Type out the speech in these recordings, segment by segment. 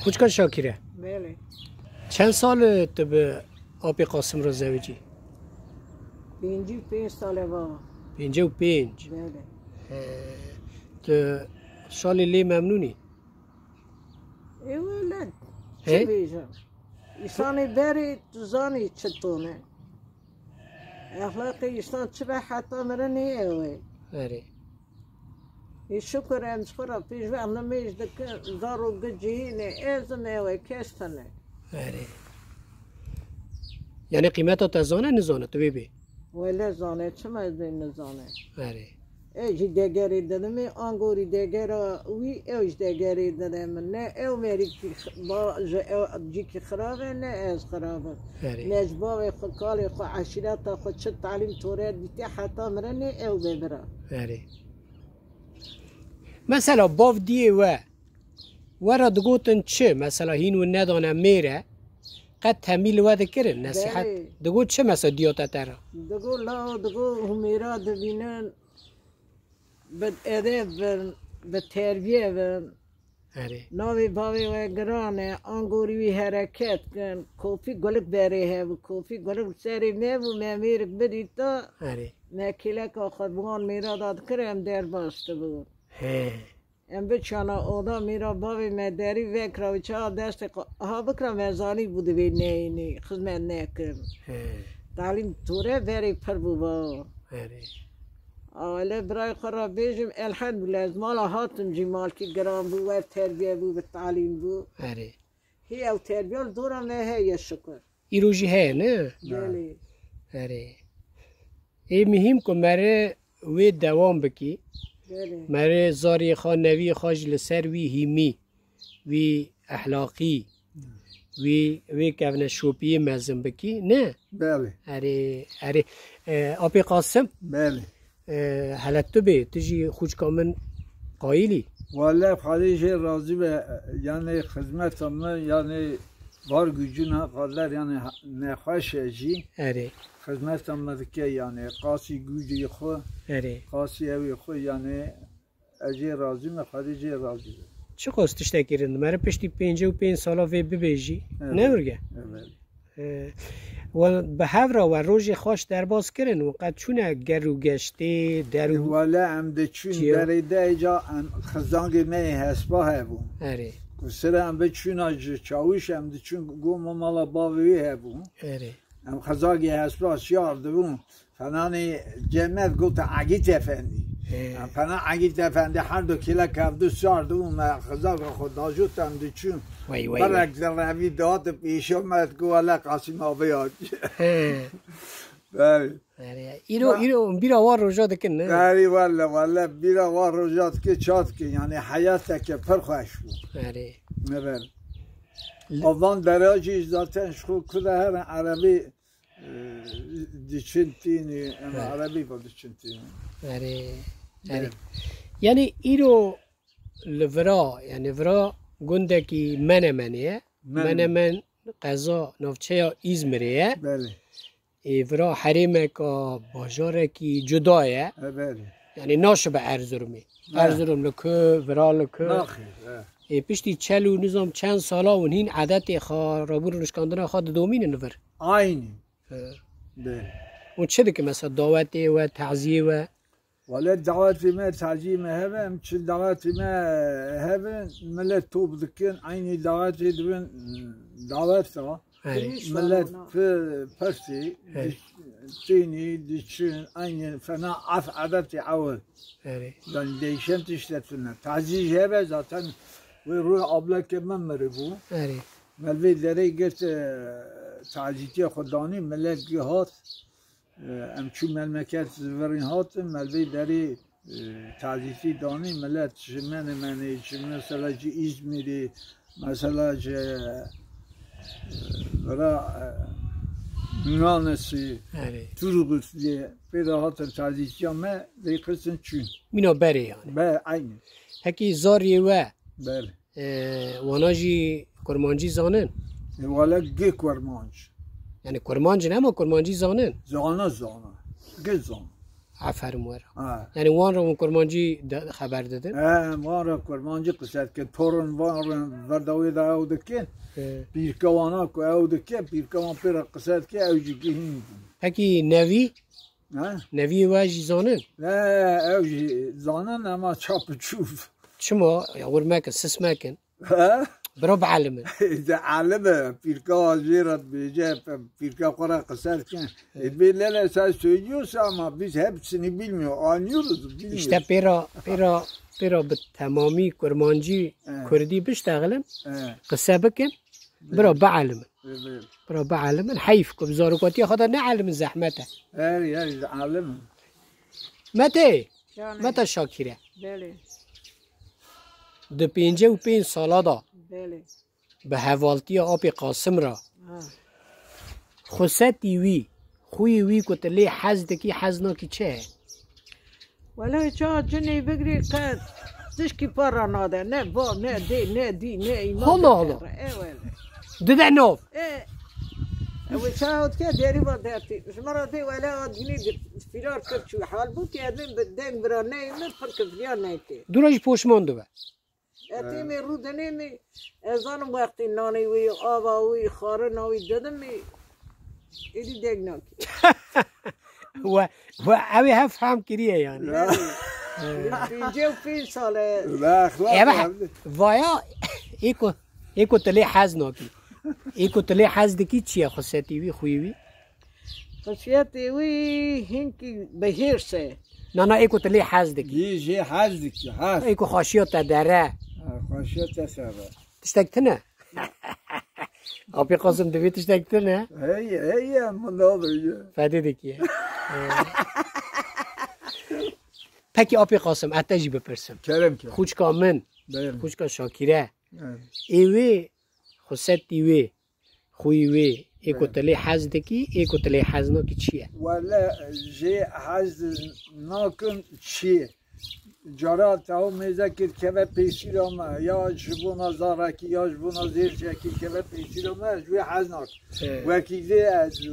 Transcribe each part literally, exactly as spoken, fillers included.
Xûçka Şakîre. Belê. Çend sal e tu bi Apê Qasim re zewicî? Pêncî û pênc sal e baba. Pêncî û pênc. Belê. He. Tu şalê lê memnûn î? Ê wele, çi He? bêjim? Îsanê berê tu zanî çi tone. Exlaqê îsan çi be heta mirinê ew e. Erê. Ê şukur em ji xwe re pêşve em nimêj dikin, dar û gicî ne, ez im ew e, kes tune. Erê. Yani qîmeta te zane, nizane, tu bê bê? Wele zane, çima ez bê nizane? Erê. Ew jî degerê dide min, angorî degera wî, ew jî degerê dide min. Ne ew merî kî x-, ba-, ji ew cîkî xirab e, ne ez xirab im. Erê. Ne ji bavê xwe, kalê xwe, eşîreta xwe çi talîm tore dîtiye heta mirinê ew be bira. Erê. Mesela bav diyê we, we re digotin çi? Mesela hîn we nedane mêr e, qet temî li we dikirin, nesîhet? Belê. Digot çi mesela diyote te re? Digot lawo, digot hûmêra dibînin, bi edeb bin, bi terbiye bin. Erê. Navê bavê we giran e, angorî wî hereket kin. Kofî gulik berê hebû, kofî gulik serê me bû, me mêrik bidîta. Erê. Me kêleka xwe bi wan mêra da dikir, em derbas dibûn. He. Em biçana oda, mêra bavê me derî vekira wî çawa destê xwe aha bikira, me zanî bû divê neyînî, xizmet nekin. He. Talîm tore verê pir bû ba. Erê. Awele birayê xwe re bêjim, elhamdulillah, ez mala hatim jî malkî giran bû, wer terbiye bû, bi talîm bû. Erê. Hê ew terbiya li dora me heye şikur. Îro jî heye, ne? Belê. Erê. Ê mihîm ku mere wê dewam bikî. Belê. Mere zariyê xwe, neviyê xwe jî li ser wî hîmî, wî ehlaqî, wî, wê kevneşopiyê mezin bikî, ne? Belê. Erê, erê. E, Apê Qasim? Belê. E, hele tu bê, tu jî xûçka min qayîlî? Wele Xwedê jê razî be, yani xizmeta min, yani var gücüne kadar, yani ha-, nexweş e jî. Erê. Xizmeta min dike, yani qasî gücê xwe, Erê. qasî ewê xwe, yani ez jê razî me, Xwedê jê razî be. Çiqas tiştekî rind. Mere piştî pêncî û pênc sala vê bibêjî. Evet. Ne urge? Evet. E, we bi hev re we rojê xweş derbas kirin û qet çûne ger û geştê, der û Wele em diçûn çiyo. Berê de ca em xizangê me yê hespa hebû. Erê. Ku sira em biçûna ji çawîş em diçûn goma mala bavê wê hebû. Erê. Em xizagê hespa şiyar dibûn. Fenanê cemet gote Egît Efendî. He. Em fena Egît Efendî her du kêlek hevdu şiyar dibûn, me xizaka xwe dajot em diçûn. Wey, wey, Berek wey. Li revî dihat pêşiya me digot wele Qasîm abiya. He. Belê. Erê, îro, Ya. îro bîra wan roja dikin, ne? Erê, wele, wele, bîra wan roja dike, ça dike. Yani heyateke pir xweş bû. Erê. Ne ber. L- Avan dera jî zaten ji xwe ku de herin erebî, e, diçin tînî, em He. erebî ve diçin tînî. Erê, erê. Belê. Yani îro li vira, yani vira gundekî Menemenê ye. Menemen. Menemen qeza navçeya Îzmirê ye. Belê. Ê, vira herêmeka, bajarekî cuda ye. E, belê. Yani naşibe Erzurumê. E. Erzurum li ku, vira li ku. Naxê, e. Ê, piştî çel û nizam çend sala hûn hîn edetê xwe, rabûn rûnişkandina xwe didomînin vir. Aynî. E. Belê. Hûn çi dikin mesela dawetê we, taziyê we? Wele dawetê me, taziyê me hebe, em çi dawetê me hebe, millet top dikin, eynî dawetê dibin, daweta. Erê. Millet pi-, pirsî, Erê. diç-, tînî, diçin, eynî fena af edetê ewil. Erê. Yani değişen tişte tune. Tazî jî hebe zaten wê rû ableke min miribû. Erê. Me vê derê girt, e, tazîtiya xwe danî, millet gihat. E, em çû memleket zivirîn hatin, me vê derê, e, tazîtî danî, millet ji Menemenê, ji mesela ji Îzmîrê, mesela ji, e, vira, e, Yunanisi, Erê. Turguslê, pê de hatin tazîtiya me, vê qisin çûn. Mîna berê yani. Be, aynî. Pekî zariyê we Belê. Ee, wana jî kurmancî zanin? E, wele gê kurmanc. Yani kurmanc ne ama kurmancî zanin? Zana, zana. Gê zana. Aferin we re. Ha. Yani wan re hûn kurmancî de xeber didin? He, wan re kurmancî qise dikin. Torun wan re ver de wê de ew dikin. He. Pîrke wana ku ew dike, pîrke wan pê re qise dike, ew jî gihîn. Pekî nevî? He? Neviyê we jî zanin? He, ew jî zanin ama çap û çûv. Çima? Ya wir mekin, sis mekin. He? Bira bielimin. De alim e, pîrka jê re dibêje, pîrka xwe re qise dikin. He. E, bê lele sen söylüyorsa ama biz hepsini bilmiyor, anlıyoruz, bilmiyoruz. İşte pêra, pêra, pêra bi temamî kurmancî, He. kurdî biştexilin, He. qise bikin, Bira bielimin. Bê, bê. Bira bielimin. Heyf ku bi zarokatiya xwe de neelimin zehmet e. Her, her, alim. Mete, Canê. Mete Şakîre. Belê. Di pêncî û pênc sala de Belê. bi hevaltiya Apê Qasim re Ha. xusetî wî, xwî wî ku tu lê hez dikî, hez nakî çi ye? Wele ça cinê bigirî qet tişkî para nade. Ne va, ne dê, ne dî, ne îman. Hala, hala. E, wele. Dide nav. E, ew ça hat ke derî va dertî. Ji me re dê wele hat ginî firar kir çû. Halbûkî ez min bi deng bira neyê min pir kifriya neytê. Dûra jî poşman dibe. Etê me rû dinê me, ez zanim wextê nanê wî, ava wî, xwarina wî didim me, êdî deng nakî. We, we ew ê hev fehm kiriye yani. Ya. Pêncî û pênc sal e. Ve exlaq Eve, evde. Vaya, ê ku, ê ku tu lê hez nakî. Ê ku tu lê hez dikî çi ye xusetî wî, xwî wî? Xisiyetê wî hinkî bi hêrs e. Na, na, ê ku tu lê hez dikî. Yê jê hez dikî, hez. Ê ku xweşiya te dere. Ha, xweşiya te sere. Tiştek tune. Apê Qasim, divê tiştek tune. Heye, heye, min nabêje. Fedê dikî. Pekî Apê Qasim, ez te jî bipirsim. Kerem ke. Xûçka min, Beyrim. Xûçka Şakîre. Evet. Ê wê, xusetî wê. Xwî wê, ê ku tu lê hez dikî, ê ku tu lê hez nakî çi ye? Wele jê hez nakin çi ye? Cara taw mêzekê dikeve pêşîra me, ya ji bona zarekî, ya ji bona zêrçekî dikeve pêşîra me, ez wê hez nakim. He. Wekî vê ez, e,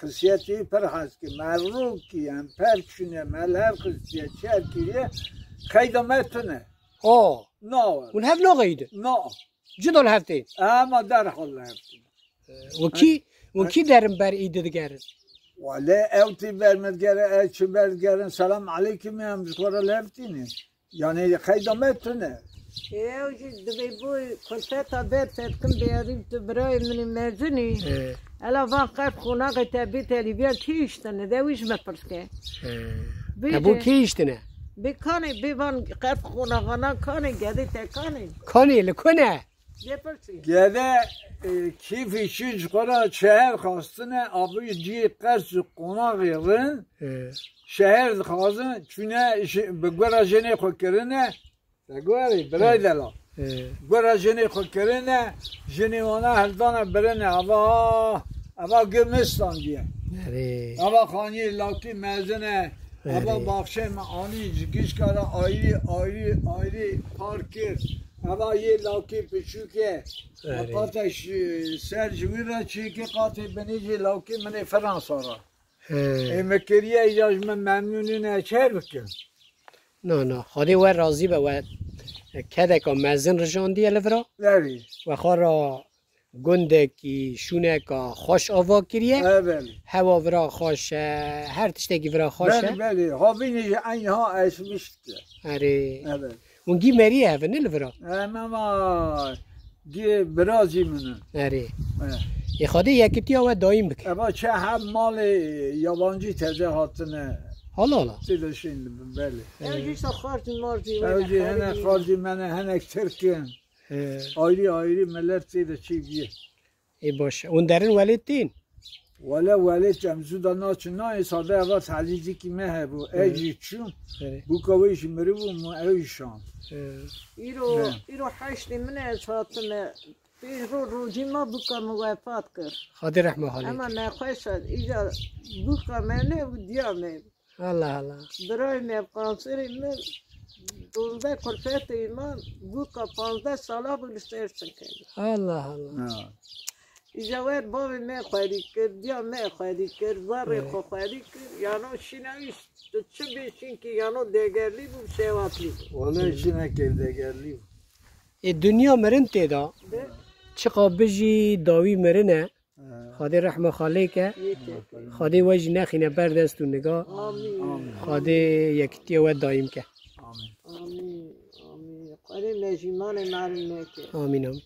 xisiyetê pir hez kim. Merokî, em per çûne, me li hev xistiye, çer kiriye, qeyda me tune. O. Na. Hûn hev naxeyidin? Na. Cida li hev tên? Ema derhal li hev tên. Û kî, û kî derin ber îdî digerin? Wele ew tê ber me digerin, ew çi ber digerin, selam aleykum, em ji xwe re li hev tînin. Yani qeyda me tune. Ew jî divê bo kulfeta ber te dikim bêrî tu birayê min ê mezinî. He. Ela van qerf qonaxê te bê telîviya kî hiştine, de wî ji me pirs ke. He. Bê Te bo de. Kî hiştine? Bê kanê, bê van qerf qonaxana kanê, gedê te kanê. Kanê, li ku ne? Gede, e, kêfê çi ji xwe re şeher xwastine, avê cihê qers û qonaxê rin, E. şeher dixwazin, çûne ji, bi gora jinê xwe kirine, te gorî, birayê delal. E. Gora jinê xwe kirine, jinê wana hildane birine, ava, ava gê min standiye. Erê. Ava xaniyê lakî mezin e, Ava Erê. baxçeyê me anî ji gişka re ayrî, ayrî, ayrî park kir. Ava yê lakê piçûk e. Erê. Qate ji ser ji wî re çêkê qatê binê jê lakê min ê Fransa re. He. Ê me kiriye îca ji min memnûn nîne, ez çer bikim? Na, na. Xwedê we razî be, we kedeka mezin rijandiye li vira. Erê. We xwe re gundekî, şûneka xweş ava kiriye. He, belê. Hewa vira xweş e, her tiştekî vira xweş e. Belê, belê. Havînê jî eynî ha esmiş dike. Erê. Evet. Hûn gî meriyê hev in li vira? Em ema gî birazî min in. Erê. He. Ê Xwedê yekitiya we dayîm bike. Eva çi heb malê yabancî teze hatine. Hala hala. Tê de şên dibin, belê. Ew jî işte xarcî marcî Ew wê jî ne, hene xarcî me ne, henek Tirk in. He. Ayrî ayrî milet tê de çêbûye. Ê baş e. Hûn derin welêt tên? Wele welêt em zû de naçin, nayê sade eva tazîcikî me hebû. He. Ez jî çûm. He. Bûka wê jî miribû, min ew jî şand. He. Îro, Ne. îro heştê min e, ez hatime. Pênc roj rojî ma bûka min wefat kir. Xwedê rehme halê Ema kir. Nexweş e, îca bûka me ne û diya me. Allah Allah. Birayê me, kanserê min, dozdeh kulfetê man, bûka panzdeh sala bû li ser çinkê. Allah Allah. Ha. Îja wer bavê me xwedî kir, diya me xwedî kir, zarê Evet. xwe xwedî kir, yano şîna îş. Tu çi bî, çinkî yano degerlî bû, şewatlî bû. Wele jinekê degerlî bû. Ê dinya mirin tê de. Çiqa bijî dawî mirin e. Xwedê rehma xalê ke. Xwedê we jî nexîne ber dest û niga. Xwedê yekitiye we dayîm ke. Amîn. Amîn. Xwedê mejîmanê merin neke. Amîn amîn.